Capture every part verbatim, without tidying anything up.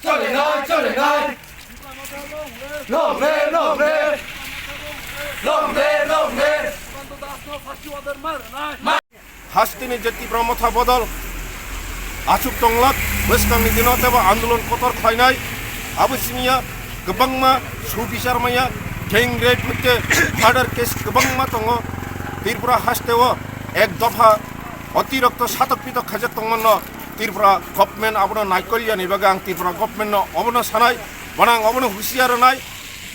চলে নাই, চলে নাই। Long live, long live। Long live, long live। Hasteni je Tipra Motha bodol achuk tonglak, bwskangni dino tebo andolon kotor khlainai, abo simiya kwbangma subisar maya, gang rape hwnkhe murder case kwbangma tongo Tripura hasteo. Ek dopha otirokto satok pitok khaijak tongmano Tripura government abono naikolya ni bagwi ang Tripura government no obono sanai, bono ang obono husiar rwnai.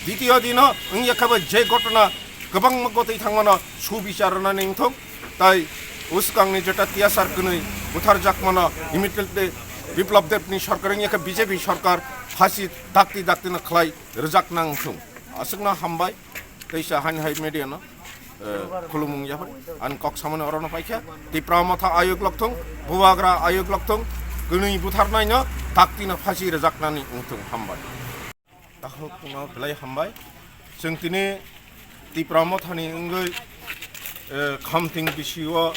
Ditiyo dino wngya khe bo je gotona kwbangma gotwi thangmano subichar rwnani wngthok, tai bwskangni jeta tiyasar kwnwi butharjakmano immediately Biplab Deb ni sorkar wngya khe B J P sorkar phasi dakti dakti no khlai rwjakna wngthung. Aswkno hambai. Teisa haini hai media no, eh, khulumung yapri. Ani kok samani orono paikha. Tipra Motha ayuk lokthung, Bubagra ayuk lokthung, kwnwi butharnaino taktino phasi rwjaknani wngthung. Hambai. Tahuk no belai hambai. Chwng tini Tipra Mothani wngwi, eh, Khamting bisio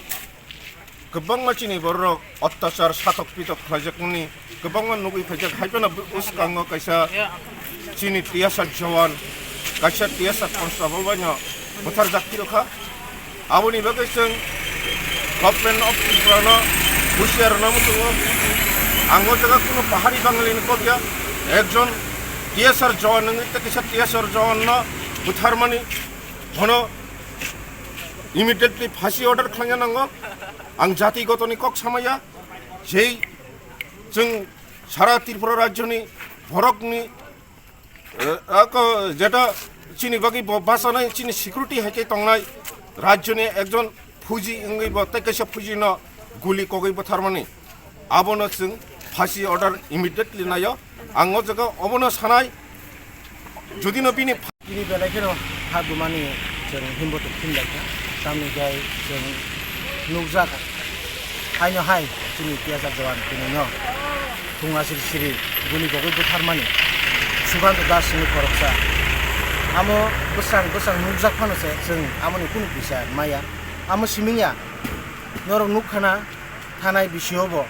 kwbangma chini bororok ottachar satok pitok khlaijakmani kwbangma nugwi phaijak. Haiphano bwskango kaisa chini T S R jawan, kaisa T S R constable baino butharjak phirokha. Aboni bagwi chwng Government of Tripura no husiar rwna muchungo. Ang o jaga kuno pahari Bangali ni kok ya, ekjon T S R jawan wngwi tei kaisa T S R jawan no butharmani, bono immediately phasi order khlaina nango. Ang jati gotoni kok samaya, jei chwng sara Tripura rajyoni borokni, eh, ako jeta chini bagwi bo bachanai, chini security hai khe tongnai rajyoni ekjon phuji wngwi bo tei kaisa phuji no guli kogwi butharmani, abono chwng phasi order immediately naio. Ang o jaga obono sanai, jodi no bini Bini belai kheno ha dumani chwng himbo tong phim lai kha. Tamni gai chwng nukjak haino hai chini T S R jawan tini no thung asiri siri guli gogwi butharmani Sukanto Das hwnwi khoroksa. Amo bwsang bwsang nukjak phano se chwng amoni kunu bichar maya. Amo siming ya norok nuk khana thanai bisio bo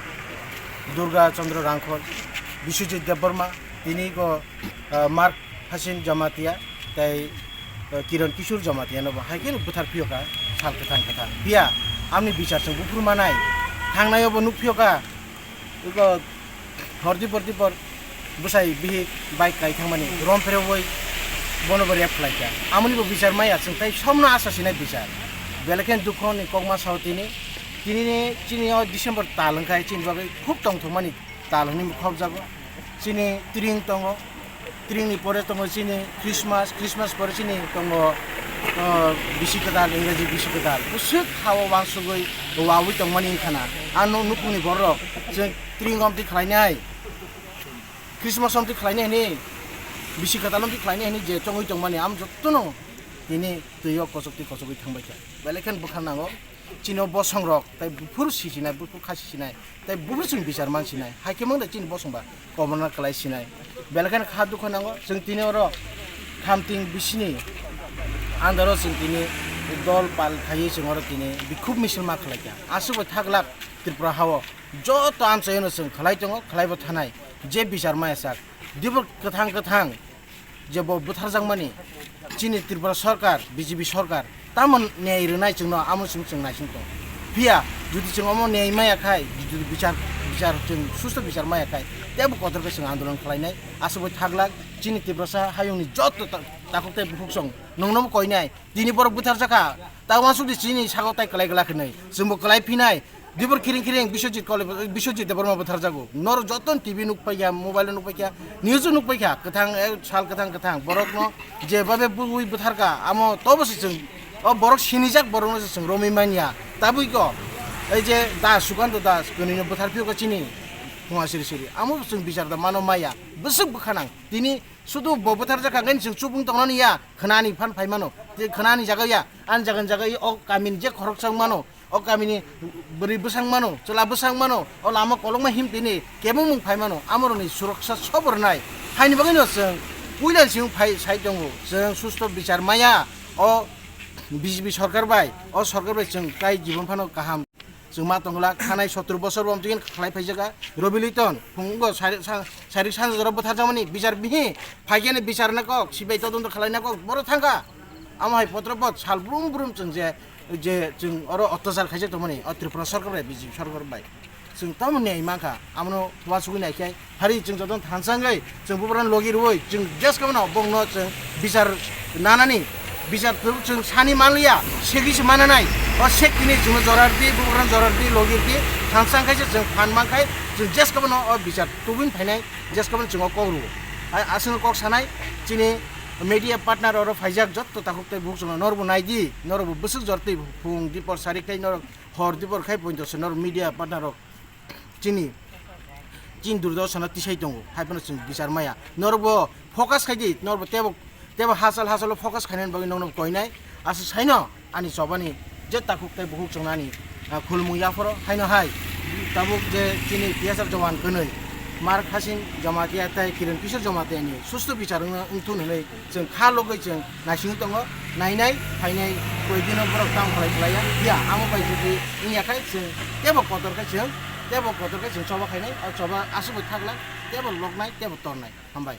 Durga Chandra Rangkhol, Biswajit Debbarma, tini go, ah, Mark Hasin Jamatia tei, eh, Kiran Kishore Jamatia no bo hai khe bwthar phiyokha sal kwthang kwthang. Phiya amni bichar chwng buphuru manai, thangnai obo nuk phiyokha, eko hordi pordi por bwsai bihik bike kai thangmani rom pherewi bono bo rep khlaikha. Amoni bo bichar maya chwng tei somno asa sinai bichar. Belekhen dukho ni kokma sao tini, tini ni chini o December tal wngkha chini bagwi khub tongthokmani tal hwnwi khobjago. Chini tring tongo, tring ni pore tongo chini Christmas, Christmas pore chini tongo, uh, bisi kwtal, Ingreji bisi kwtal. Bwswk ha-o uansugwi wawi tongmani wngkha na. Ano nukhungni borok chwng tring omtwi khlainai, Christmas omtwi khlainai hwnwi, bisi kwtal omtwi khlainai hwnwi je chongwi tongmani, amo jotono tini twi o kochok twi kochogwi thangbai kha. Belai khe bwkha nango. Chini o bosong rok tai buphuru sichinai, buphuru kha sichinai, tai buphuru chwng bichar man sinai. Hai khe mangda chini bosong ba komorna kwlai sinai. Belai kheno kha dukha nango. Chwng tini oro Khamting bisini under o chwng tini dol pal khaiwi chwng oro tini bikhub misil ma khlai kha. Aswk bai thak lak Tripura ha o joto amchaino chwng khlai tongo, khlai bo thanai. Je bichar maya sak. Dibor kwthang kwthang je bo bwtharjakmani chini Tripura sorkar, B J P sorkar, tamo niyai rwnai chwngno, amo chwng chwng naising tong. Phiya jodi chwng omo niyai maya khai, jodi bichar, bichar chwng susto bichar maya khai, tebo kotor khe chwng andolon khlainai. Aswk bai thaglak chini Tiprasa hayungni joto ta-, takhuk tei bukhuk song nongno koinai. Tini borok bwtharjakha, ta uansukdi chini sago tai kwlai glak hinwi chwngbo kwlai phinai. Dibor kiring kiring Biswajit Kole-, Biswajit Debbarma bwtharjago. Norok joto T V nukpaikha, mobile nukpaikha, news nukpaikha, kwthang, eh, sal kwthang kwthang. Borokno jebabe bui bwtharkha, amo tobo se chwng, o borok sinijak borokno se chwng romwi manya. Tabukgo, ei je Das, Sukanta Das, kwnwino bwtharphiyokha chini phunga siri siri. Amo chwng bichar da mano maya, bwswk bwkhanang. Tini sudu bo bwtharjakha, nini chwng chubung tongnani ya, khwnani phan phaimano, tei khwnani jaga ya, ani jaga ni jaga ya, o kamini je khoroksa wng mano, o kamini bwrwi bwsang mano, chwla bwsang mano, o lama kolokma himtini kebengmung phai mano, amorokni suroksha sobo rwnai. Haini bagwino chwng puila simi phai sai tongo, chwng susto bichar maya o B J P sorkar bai, o sorkar bai chwng tai jibon phano kaham chwng ma tongla. Thanai sotro bosor bo amtwini khlai phaijaga Robi Luiton, phungo sari-, sa-, sarik sanjoro bwtharjakmani bichar bihi, phaikhe ni bichar na kok, sibai todonto khlai na kok, boro thangkha. Amo hai potro pot sal brum brum chwng je, je chwng oro otyachar khaijak tongmani, o Tripura sorkar bai, B J P sorkar bai. Chwng tamo niyai mankha, amono uansugwi naikhai, hari chwng jotono thansangwi, chwng bubagrano logi rwui, chwng jeska bono bongno chwng bichar nanani, bichar kwrwk chwng sani manliya, segwi se mananai. O sek tini chwngno jora rwdi, bubagrano jora rwdi, logi rwdi, thansang khaisa chwng phan mankhai, chwng jeska bono o bichar tubui phainai, jeska bono chwng o kok rwo. Hai aswkno kok sanai, chini media partner oro phaijak jotto takhuk tei bukhuk chwngno norokbo naidi, norokbo bwswk jor twi phung dipor sarik tei norok hor dipor khai poito se norok media partner rok chini, chini durdosano tisai tongo, hai phano chwng bichar maya. Norokbo focus khai di, norokbo tebo, tebo hachal hachalo focus khainani bagwi nokno koinai. Aswk saino ani chobani je takhuk tei bukhuk chongnani, ah, khulumung yaphoro haino hai tabuk je chini T S F jowan kwnwi Mark Hasim Jamatia tei Kiran Kishore Jamatia ni susto bichar wngna wngthun hwnwi chwng kha logwi chwng naisingwi tongo, nainai phainai koi dino borok tamo khlai khlaiya. Phiya amo bai jodi wngya khai chwng tebo kotor khai chwng, tebo kotor khai chwng choba khainai, o choba aswk bai thaglak, tebo loknai, tebo tornai. Hambai.